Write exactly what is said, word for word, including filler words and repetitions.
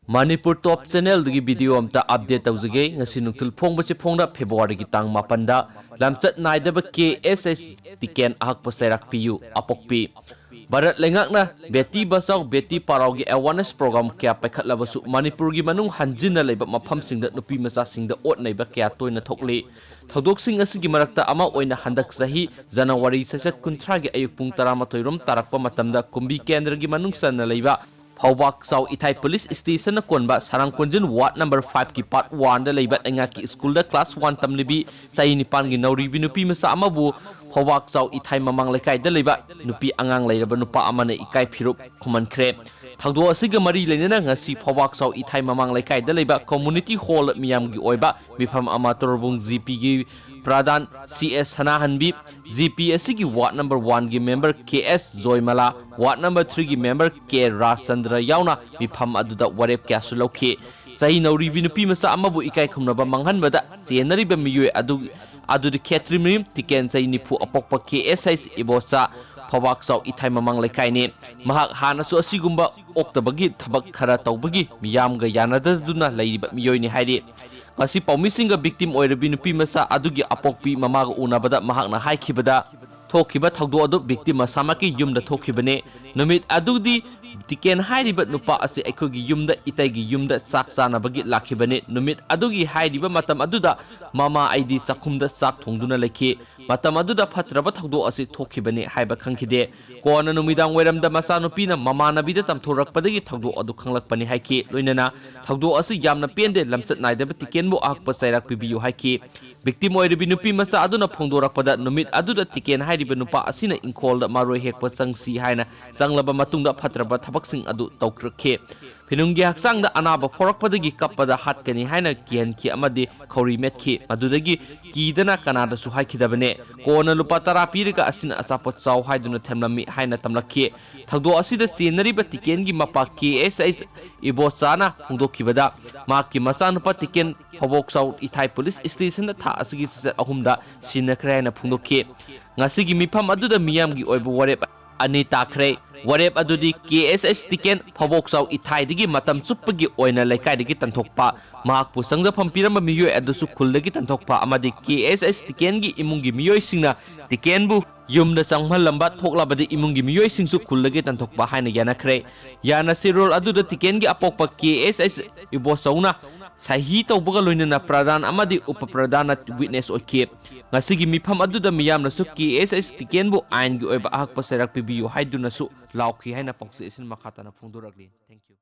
ꯃꯅꯤꯄꯨꯔ ꯇꯣꯞ ꯆꯦꯅꯦꯜꯗꯒꯤ video ꯑꯝꯇ update ꯇꯧꯖꯒꯦ꯫ ꯉꯁꯤ ꯅꯨꯡꯊꯤꯜ ꯐꯣꯡꯕꯁꯤ ꯐꯣꯡꯅ ꯐꯦꯕ꯭ꯔꯨꯋꯥꯔꯤꯒꯤ ꯇꯥꯡ ꯃꯥꯄꯟꯗ ꯂꯝꯆꯠ ꯅꯥꯏꯗꯕ ꯀꯦ ꯑꯦꯁ ꯑꯩꯆ ꯇꯤꯀꯦꯟ ꯑꯍꯛꯄ ꯆꯩꯔꯥꯛ ꯄꯤꯌꯨ ꯑꯄꯣꯛꯄꯤ꯫ ꯚꯥꯔꯠ ꯂꯩꯉꯥꯛꯅ ꯕꯦꯇꯤ ꯕꯆꯥꯎ ꯕꯦꯇꯤ ꯄꯔꯥꯎꯒꯤ ꯑꯦꯋꯥꯔꯅꯦꯁ ꯄ꯭ꯔꯣꯒ꯭ꯔꯥꯝ ꯀꯌꯥ ꯄꯥꯏꯈꯠꯂꯕꯁꯨ ꯃꯅꯤꯄꯨꯔꯒꯤ ꯃꯅꯨꯡ ꯍꯟꯖꯤꯟꯅ ꯂꯩꯕ ꯃꯐꯝꯁꯤꯡꯗ ꯅꯨꯄꯤ ꯃꯆꯥꯁꯤꯡꯗ ꯑꯣꯠ ꯅꯩꯕ ꯀꯌꯥ ꯇꯣꯏꯅ ꯊꯣꯛꯂꯤ꯫ ꯊꯧꯗꯣꯛꯁꯤꯡ ꯑꯁꯤꯒꯤ ꯃꯔꯛꯇ ꯑꯃ ꯑꯣꯏꯅ ꯍꯟꯗꯛ ꯆꯍꯤ ꯖꯅꯋꯥꯔꯤ ꯆꯩꯆꯠ ꯀꯨꯟꯊ꯭ꯔꯥꯒꯤ ꯑꯌꯨꯛ ꯄꯨꯡ ꯇꯔꯥꯃꯥꯊꯣꯏ ꯔꯣꯝ ꯇꯥꯔꯛꯄ ꯃꯇꯝꯗ ꯀꯨꯝꯕꯤ ꯀꯦꯟꯗ꯭ꯔꯒꯤ ꯃꯅꯨꯡ ꯆꯟꯅ ꯂꯩꯕ ꯐꯧꯕꯥꯛ ꯆꯥꯎ ꯏꯊꯥꯏ ꯄꯨꯂꯤꯁ ꯁ꯭ꯇꯦꯁꯟꯅ ꯀꯣꯟꯕ ꯁꯔꯥꯡ ꯀꯣꯟꯖꯤꯟ ꯋꯥꯔꯗ ꯅꯝꯕꯔ ꯐꯥꯏꯚꯀꯤ ꯄꯥꯔꯠ ꯋꯥꯟꯗ ꯂꯩꯕ ꯂꯩꯉꯥꯛꯀꯤ ꯁ꯭ꯀꯨꯜꯗ ꯀ꯭ꯂꯥꯁ ꯋꯥꯟ ꯇꯝꯂꯤꯕꯤ ꯆꯍꯤ ꯅꯤꯄꯥꯟꯒꯤ ꯅꯧꯔꯤꯕꯤ ꯅꯨꯄꯤ ꯃꯆꯥ ꯑꯃꯕꯨ ꯐꯧꯕꯥꯛ ꯆꯥꯎ ꯏꯊꯥꯏ ꯃꯃꯥꯡ ꯂꯩꯀꯥꯏꯗ ꯂꯩꯕ ꯅꯨꯄꯤ ꯑꯉꯥꯡ ꯂꯩꯔꯕ ꯅꯨꯄꯥ ꯑꯃꯅ ꯏꯀꯥꯏ ꯐꯤꯔꯨꯞ ꯈꯨꯝꯍꯟꯈ꯭ꯔꯦ꯫ ꯊꯧꯗꯣꯛ ꯑꯁꯤꯒ ꯃꯔꯤ ꯂꯩꯅꯅ ꯉꯁꯤ ꯐꯧꯕꯥꯛ ꯆꯥꯎ ꯏꯊꯥꯏ ꯃꯃꯥꯡ ꯂꯩꯀꯥꯏꯗ ꯂꯩꯕ ꯀꯝꯃꯨꯅꯤꯇꯤ ꯍꯣꯜ ꯃꯤꯌꯥꯝꯒꯤ ꯑꯣꯏꯕ ꯃꯤꯐꯝ ꯑꯃ ꯇꯣꯔꯕꯨꯡ ꯖꯤ ꯄꯤꯒꯤ ꯄ꯭ꯔꯙꯥꯟ ꯁꯤ ꯑꯦꯁ ꯁꯅꯥꯍꯟꯕꯤ, ꯖꯤ ꯄꯤ ꯑꯁꯤꯒꯤ ꯋꯥꯔꯗ ꯅꯝꯕꯔ ꯋꯥꯟꯒꯤ ꯃꯦꯝꯕꯔ ꯀꯦ ꯑꯦꯁ ꯖꯣꯏꯃꯂꯥ, ꯋꯥꯔꯗ ꯅꯝꯕꯔ ꯊ꯭ꯔꯤꯒꯤ ꯃꯦꯝꯕꯔ ꯀꯦ ꯔꯥꯖꯆꯟꯗ꯭ꯔ ꯌꯥꯎꯅ ꯃꯤꯐꯝ ꯑꯗꯨꯗ ꯋꯥꯔꯦꯞ ꯀꯌꯥꯁꯨ ꯂꯧꯈꯤ꯫ ꯆꯍꯤ ꯅꯧꯔꯤꯕꯤ ꯅꯨꯄꯤ ꯃꯆꯥ ꯑꯃꯕꯨ ꯏꯀꯥꯏ ꯈꯨꯝꯅꯕ ꯃꯥꯡꯍꯟꯕꯗ ꯆꯦꯟꯅꯔꯤꯕ ꯃꯤꯑꯣꯏ ꯑꯗꯨ, ꯑꯗꯨꯗꯤ ꯈꯦꯇ꯭ꯔꯤꯃꯌꯨꯝ ꯇꯤꯀꯦꯟ, ꯆꯍꯤ ꯅꯤꯐꯨ, ꯑꯄꯣꯛꯄ ꯀꯦ ꯑꯦꯁ ꯑꯩꯆ ꯏꯕꯣꯆꯥ, ꯐꯧꯕꯥꯛ ꯆꯥꯎ ꯏꯊꯥꯏ ꯃꯃꯥꯡ ꯂꯩꯀꯥꯏꯅꯤ꯫ ꯃꯍꯥꯛ ꯍꯥꯟꯅꯁꯨ ꯑꯁꯤꯒꯨꯝꯕ ꯑꯣꯛꯇꯕꯒꯤ ꯊꯕꯛ ꯈꯔ ꯇꯧꯕꯒꯤ ꯃꯤꯌꯥꯝꯒ ꯌꯥꯅꯗꯗꯨꯅ ꯂꯩꯔꯤꯕ ꯃꯤꯑꯣꯏꯅꯤ ꯍꯥꯏꯔꯤ꯫ ꯉꯁꯤ ꯄꯥꯎꯃꯤꯁꯤꯡꯒ ꯚꯤꯛꯇꯤꯝ ꯑꯣꯏꯔꯕꯤ ꯅꯨꯄꯤ ꯃꯆꯥ ꯑꯗꯨꯒꯤ ꯑꯄꯣꯛꯄꯤ ꯃꯃꯥꯒ ꯎꯅꯕꯗ ꯃꯍꯥꯛꯅ ꯍꯥꯏꯈꯤꯕꯗ, ꯊꯣꯛꯈꯤꯕ ꯊꯧꯗꯣꯛ ꯑꯗꯨ ꯚꯤꯛꯇꯤꯝ ꯃꯁꯥꯃꯛꯀꯤ ꯌꯨꯝꯗ ꯊꯣꯛꯈꯤꯕꯅꯤ꯫ ꯅꯨꯃꯤꯠ ꯑꯗꯨꯗꯤ ꯇꯤꯀꯦꯟ ꯍꯥꯏꯔꯤꯕ ꯅꯨꯄꯥ ꯑꯁꯤ ꯑꯩꯈꯣꯏꯒꯤ ꯌꯨꯝꯗ, ꯏꯇꯩꯒꯤ ꯌꯨꯝꯗ ꯆꯥꯛ ꯆꯥꯅꯕꯒꯤ ꯂꯥꯛꯈꯤꯕꯅꯤ꯫ ꯅꯨꯃꯤꯠ ꯑꯗꯨꯒꯤ ꯍꯥꯏꯔꯤꯕ ꯃꯇꯝ ꯑꯗꯨꯗ ꯃꯃꯥ ꯑꯩꯗꯤ ꯆꯥꯛꯈꯨꯝꯗ ꯆꯥꯛ ꯊꯣꯡꯗꯨꯅ ꯂꯩꯈꯤ꯫ ꯃꯇꯝ ꯑꯗꯨꯗ ꯐꯠꯇ꯭ꯔꯕ ꯊꯧꯗꯣꯛ ꯑꯁꯤ ꯊꯣꯛꯈꯤꯕꯅꯤ ꯍꯥꯏꯕ ꯈꯪꯈꯤꯗꯦ꯫ ꯀꯣꯟꯅ ꯅꯨꯃꯤꯗꯥꯡ ꯋꯥꯏꯔꯝꯗ ꯃꯆꯥꯅꯨꯄꯤꯅ ꯃꯃꯥꯟꯅꯕꯤꯗ ꯇꯝꯊꯣꯔꯛꯄꯗꯒꯤ ꯊꯧꯗꯣꯛ ꯑꯗꯨ ꯈꯪꯂꯛꯄꯅꯤ ꯍꯥꯏꯈꯤ꯫ ꯂꯣꯏꯅꯅ ꯊꯧꯗꯣꯛ ꯑꯁꯤ ꯌꯥꯝꯅ ꯄꯦꯟꯗꯦ, ꯂꯝꯆꯠ ꯅꯥꯏꯗꯕ ꯇꯤꯀꯦꯟꯕꯨ ꯑꯍꯛꯄ ꯆꯩꯔꯥꯛ ꯄꯤꯕꯤꯌꯨ ꯍꯥꯏꯈꯤ꯫ ꯚꯤꯛꯇꯤꯝ ꯑꯣꯏꯔꯤꯕꯤ ꯅꯨꯄꯤ ꯃꯆꯥ ꯑꯗꯨꯅ ꯐꯣꯡꯗꯣꯔꯛꯄꯗ, ꯅꯨꯃꯤꯠ ꯑꯗꯨꯗ ꯇꯤꯀꯦꯟ ꯍꯥꯏꯔꯤꯕ ꯅꯨꯄꯥ ꯑꯁꯤꯅ ꯏꯪꯈꯣꯜꯗ ꯃꯔꯣꯏ ꯍꯦꯛꯄ ꯆꯪꯁꯤ ꯍꯥꯏꯅ ꯆꯪꯂꯕ ꯃꯇꯨꯡꯗ ꯐꯠꯇ꯭ꯔꯕ ꯊꯕꯛꯁꯤꯡ ꯑꯗꯨ ꯇꯧꯔꯛꯈꯤ꯫ ꯐꯤꯅꯨꯡꯒꯤ ꯍꯛꯆꯥꯡꯗ ꯑꯅꯥꯕ ꯐꯥꯎꯔꯛꯄꯗꯒꯤ ꯀꯞꯄꯗ ꯍꯥꯠꯀꯅꯤ ꯍꯥꯏꯅ ꯀꯤꯍꯟꯈꯤ ꯑꯃꯗꯤ ꯈꯧꯔꯤ ꯃꯦꯠꯈꯤ꯫ ꯃꯗꯨꯗꯒꯤ ꯀꯤꯗꯅ ꯀꯅꯥꯗꯁꯨ ꯍꯥꯏꯈꯤꯗꯕꯅꯦ꯫ ꯀꯣꯟꯅ ꯂꯨꯄꯥ ꯇꯔꯥ ꯄꯤꯔꯒ ꯑꯁꯤꯅ ꯑꯆꯥꯄꯣꯠ ꯆꯥꯎ ꯍꯥꯏꯗꯨꯅ ꯊꯦꯝꯂꯝꯃꯤ ꯍꯥꯏꯅ ꯇꯝꯂꯛꯈꯤ꯫ ꯊꯧꯗꯣꯛ ꯑꯁꯤꯗ ꯆꯦꯟꯅꯔꯤꯕ ꯇꯤꯀꯦꯟꯒꯤ ꯃꯄꯥ ꯀꯦ ꯑꯦꯁ ꯑꯩꯆ ꯏꯕꯣꯆꯥꯅ ꯐꯣꯡꯗꯣꯛꯈꯤꯕꯗ, ꯃꯍꯥꯛꯀꯤ ꯃꯆꯥꯅꯨꯄꯥ ꯇꯤꯀꯦꯟ ꯐꯧꯕꯣꯛꯆꯥꯎ ꯏꯊꯥꯏ ꯄꯨꯂꯤꯁ ꯁ꯭ꯇꯦꯁꯟꯗ ꯊꯥ ꯑꯁꯤꯒꯤ ꯆꯩꯆꯠ ꯑꯍꯨꯝꯗ ꯁꯤꯟꯅꯈ꯭ꯔꯦ ꯍꯥꯏꯅ ꯐꯣꯡꯗꯣꯛꯈꯤ꯫ ꯉꯁꯤꯒꯤ ꯃꯤꯐꯝ ꯑꯗꯨꯗ ꯃꯤꯌꯥꯝꯒꯤ ꯑꯣꯏꯕ ꯋꯥꯔꯦꯞ ꯑꯅꯤ ꯇꯥꯈ꯭ꯔꯦ꯫ ꯋꯥꯔꯦꯞ ꯑꯗꯨꯗꯤ ꯀꯦ ꯑꯦꯁ ꯑꯦꯁ ꯇꯤꯀꯦꯟ ꯐꯥꯎꯕꯣꯛꯆꯥꯎ ꯏꯊꯥꯏꯗꯒꯤ ꯃꯇꯝ ꯆꯨꯞꯄꯒꯤ ꯑꯣꯏꯅ ꯂꯩꯀꯥꯏꯗꯒꯤ ꯇꯥꯟꯊꯣꯛꯄ, ꯃꯍꯥꯛꯄꯨ ꯆꯪꯖꯐꯝ ꯄꯤꯔꯝꯕ ꯃꯤꯑꯣꯏ ꯑꯗꯨꯁꯨ ꯈꯨꯜꯗꯒꯤ ꯇꯥꯟꯊꯣꯛꯄ ꯑꯃꯗꯤ ꯀꯦ ꯑꯦꯁ ꯑꯦꯁ ꯇꯤꯀꯦꯟꯒꯤ ꯏꯃꯨꯡꯒꯤ ꯃꯤꯑꯣꯏꯁꯤꯡꯅ ꯇꯤꯀꯦꯟꯕꯨ ꯌꯨꯝꯗ ꯆꯪꯍꯜꯂꯝꯕ ꯊꯣꯛꯂꯕꯗꯤ ꯏꯃꯨꯡꯒꯤ ꯃꯤꯑꯣꯏꯁꯤꯡꯁꯨ ꯈꯨꯜꯗꯒꯤ ꯇꯥꯟꯊꯣꯛꯄ ꯍꯥꯏꯅ ꯌꯥꯅꯈ꯭ꯔꯦ꯫ ꯌꯥꯅ ꯆꯦꯔꯣꯜ ꯑꯗꯨꯗ ꯇꯤꯀꯦꯟꯒꯤ ꯑꯄꯣꯛꯄ ꯀꯦ ꯑꯦꯁ ꯑꯦꯁ ꯏꯕꯣꯆꯧꯅ ꯁꯍꯤ ꯇꯧꯕꯒ ꯂꯣꯏꯅꯅ ꯄ꯭ꯔꯙꯥꯟ ꯑꯃꯗꯤ ꯎꯄ ꯄ꯭ꯔꯙꯥꯟꯅ ꯋꯤꯠꯅꯦꯁ ꯑꯣꯏꯈꯤ꯫ ꯉꯁꯤꯒꯤ ꯃꯤꯐꯝ ꯑꯗꯨꯗ ꯃꯤꯌꯥꯝꯅꯁꯨ ꯀꯦ ꯑꯦꯁ ꯑꯦꯁ ꯇꯤꯀꯦꯟꯕꯨ ꯑꯥꯏꯟꯒꯤ ꯑꯣꯏꯕ ꯑꯍꯛꯄ ꯆꯩꯔꯥꯛ ꯄꯤꯕꯤꯌꯨ ꯍꯥꯏꯗꯨꯅꯁꯨ ꯂꯥꯎꯈꯤ ꯍꯥꯏꯅ ꯄꯥꯎꯆꯦ ꯑꯁꯤꯅ ꯃꯈꯥ ꯇꯥꯅ ꯐꯣꯡꯗꯣꯔꯛꯂꯤ꯫ Thank you꯫